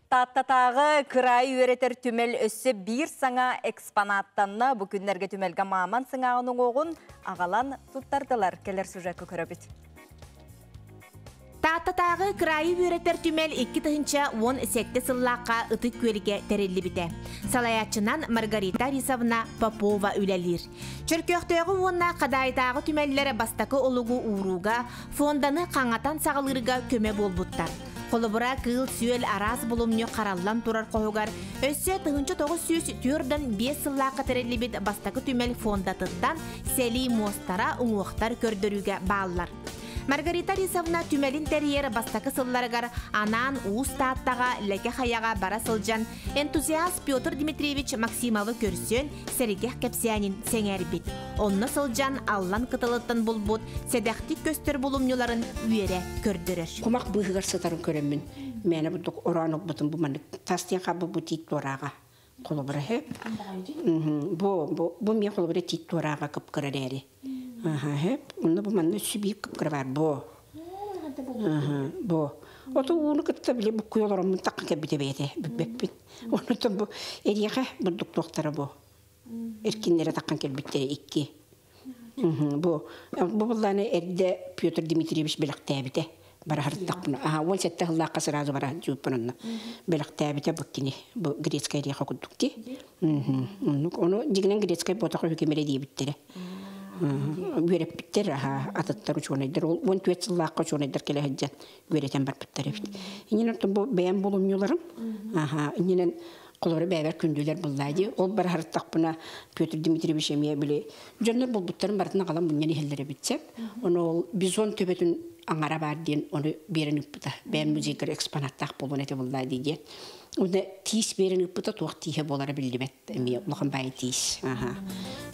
Тааттатааҕы кыраайы үөрэтэр түмэл өссө биир саҥа экспонаттанна. Бу күннэргэ түмэлгэ мааман сыҥааҕын уҥуоҕун аҕалан туттардылар. Кэлэр сюжекка көрөбүт. Тааттатааҕы кыраайы үөрэтэр түмэл 2017 сыллаахха Ытык Күөлгэ тэриллибитэ. Салайааччынан Маргарита Арисовна Попова үлэлиир. Чөркөөхтөөҕү уонна Хадаайытааҕы түмэллэр бастакы олугу уурууга, фонданы хаҥатан саҕалыырга көмө буолбуттар. Холобура, кыыл-сүөл араас булумньу хараллан турар хоһугар өссө 1945 сыллаахха тэриллибит бастакы түмэл фондатыттан сэлии муостара, уҥуохтар көрдөрүүгэ бааллар. Маргарита Рисовна түмэлин тэрийэр бастакы сылларыгар анаан Уус Тааттаҕа, Лэкэ Хайаҕа бара сылдьан энтузиаст Петр Дмитриевич Максимовы көрсөн, сэргэх кэпсээнин сэҥээрбит. Онно сылдьан Аллан кытылыттан булбут сэдэхтик көстөр булумньуларын үөрэ көрдөрөр. Кумах быыһыгар сытарын көрөммүн, мээнэ бурдук ороон ылбытым бу маннык тас диэн хаалбыт бу тиит туорааҕа холобура үһү. Бу бу бу эмиэ холобура тиит туорааҕа кып-кыра эрээри. Аха үһү. Онно бу манна өссө биир кып-кыра баар бу. Бу. Ото ууну кытта били буккуй олороммун такка кэлбитэ бэйэтэ билбэппин. Онтон бу эриэхэ бурдук туохтара бу. Эркиннэрэ таххан кэлбиттэрэ икки. Бу бу буллааны эрдэ Петр Дмитриевич бэлэхтээбитэ. Бараһырдахпына. Аха, 17 сыллаахха сразу бараһын дьууппун онно. Бэлэхтээбитэ бу кини. Бу грецкай эриэхэ курдук дии. Оннук. Ону дьигинэн грецкай буотах үһү кимэрэ диэбиттэрэ. Үөрэппиттэр, аха, атыттар учуонайдар. Ол 14 сыллаахха учуонайдар кэлэ сылдьан үөрэтэн барбыттар эбит. Иннинэн бу бэйэм булумньуларым. Аха, иннинэн Холоро бэйэбэр күндүлэр буллаа дии. Ол бараһарыттахпына Петр Дмитриевич эмиэ били дьоннор булбуттарын барытын аҕалан мунньан иһэллэр эбит сөп. Ону ол бизон төбөтүн аҥара баар диэн ону биэрэн ыыппыта. Бэйэм музейгар экспонаттаах буолуон этэ буллаа дии диэн. Уонна тиис биэрэн ыыппыта туох тииһэ буолара биллибэт. Эмиэ улахан баайы тиис. Аха.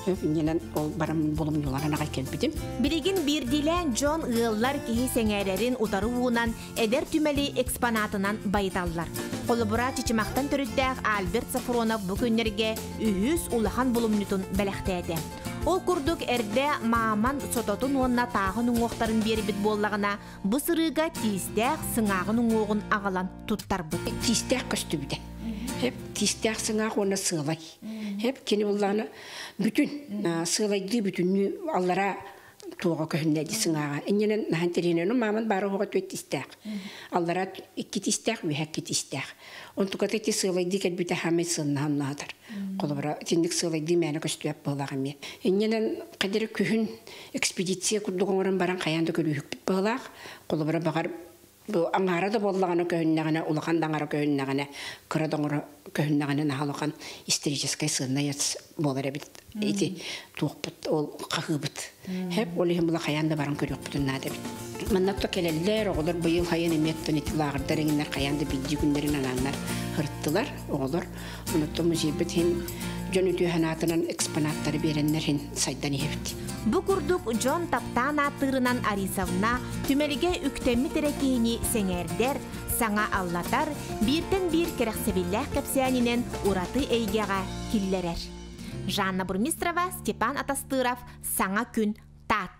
Иннинэн ол баран булумньуларан аҕай кэлбитим. Билигин биирдиилээн дьон ыаллар киһи сэҥээрэрин утары уунан эдэр түмэли экспонатынан байыталлар. Холобура, Чычымахтан төрүттээх Альберт Сафронов бу күннэргэ үһүс улахан булумньутун бэлэхтээтэ. Ол курдук эрдэ мааман сототун уонна тааҕын уҥуохтарын биэрбит буоллаҕына, бу сырыыга тиистээх сыҥааҕын уҥуоҕун аҕалан туттарбыт. Тиистээх көстүбүтэ. Хеп тиистээх сыҥаах уонна сыалай. Хеп кини буллаҕына бүтүн сыалайдыы бүтүннүү аллара туоҕа көһүннэ дии сыҥааҕа. Иннинэн наһан тириэнэну мааман баара оһоҕо түөрт тистээх. Аллара икки тистээх, үөһэ икки тистээх. Онтуката ити сыалайдыы кэлбитэ хаамай сыаннаһан наһатар. Холобура, итинник сыалайдыы мээнэ көстүбэт быһылаах эмиэ. Иннинэн кадыры күһүн экспедиция курдук оҥорон баран хайаан да көрүүһүкпүт быһылаах. Холобура, баҕар Бу аҥаара да буоллаҕына көһүннэҕинэ, улахан да аҥара көһүннэҕинэ, кыра да оҥоро көһүннэҕинэ наһаа улахан историческай сыаннай буолар эбит. Ити туохпут, ол хаһыыбыт. Хэп, ол иһин була хайаан да баран көрүөхпүтүн наада эбит. Манна то кэлэллэр, оҕолор быйыл хайан эмиэттэн ити лааҕырдар эҥиннэр хайаан да биирдии күннэрин анааннар ырыттылар оҕолор. Онуттан музейбыт иһин дьон үтүө санаатынан экспонаттары биэрэннэр иһин сайдан иһэбит. Бу курдук дьон таптаан ааттыырынан Арисовна түмэлгэ үктэммит эрэ киһини сэҥээрдэр, саҥа аллатар, бииртэн биир кэрэхсэбиллээх кэпсээнинэн ураты эйгэҕэ киллэрэр. Жанна Бурмистрова, Степан Атастыров, Саҥа күн, Таатта.